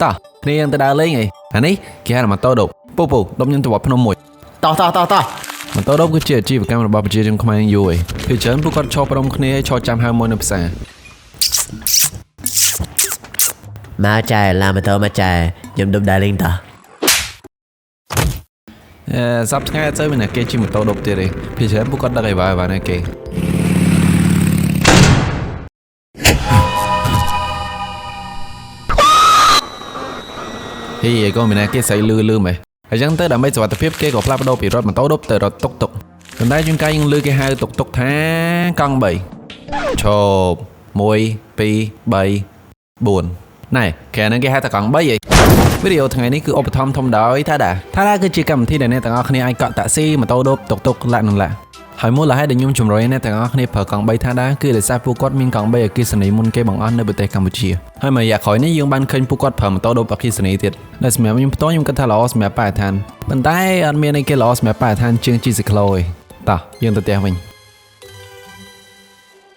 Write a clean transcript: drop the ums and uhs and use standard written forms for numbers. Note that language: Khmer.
តោះគ្នាយើងទៅដើរលេងអីអានេះគេហៅថាម៉ូតូដប់ពូពូដប់ខ្ញុំទៅវត្តភ្នំមួយ តោះតោះតោះតោះ ម៉ូតូដប់គឺជាអាជីវកម្មរបស់ប្រជាជនខ្មែរយូរឯងភាគច្រើនពួកគាត់ឈរផ្ដុំគ្នាហើយឈរចាំហៅមួយនៅផ្សារ មកចែឡាម៉ូតូមកចែខ្ញុំដប់ដើរលេងតោះ អឺសប្តាហ៍ថ្ងៃអត់សូវមានអ្នកគេជិះម៉ូតូដប់ទៀតទេភាគច្រើនពួកគាត់ដឹកអីវ៉ាអីវ៉ាណាគេហីឯងក៏មានអ្នកគេស្អីលឺលឺម៉េះអញ្ចឹងទៅដើម្បីសុវត្ថិភាពគេក៏ផ្លាស់ប្ដូរពីរថម៉ូតូដប់ទៅរថតុកតុកប៉ុន្តែជួនកាលយើងលឺគេហៅតុកតុកថាកង់3ឈប់1 2 3 4ណែគេអាហ្នឹងគេហៅថាកង់3អី វីដេអូថ្ងៃនេះគឺឧបត្ថម្ភធំដោយ Tada Tada គឺជាកម្មវិធីដែលអ្នកទាំងអស់គ្នាអាចកក់តាក់ស៊ីម៉ូតូឌុបតុកតុកឡាក់និងឡាក់ហើយមូលហេតុដែលខ្ញុំជំរុញឲ្យអ្នកទាំងអស់គ្នាប្រើកង់3 Tada គឺដោយសារពួកគាត់មានកង់3អគ្គិសនីមុនគេបង្អស់នៅប្រទេសកម្ពុជាហើយមួយរយៈក្រោយនេះយើងបានឃើញពួកគាត់ប្រើម៉ូតូឌុបអគ្គិសនីទៀតដែលសម្រាប់ខ្ញុំផ្ទាល់ខ្ញុំគិតថាល្អសម្រាប់បរិស្ថានប៉ុន្តែអត់មានអីគេល្អសម្រាប់បរិស្ថានជាងជិះស៊ីក្លូទេតោះយើងទៅផ្ទះវិញ។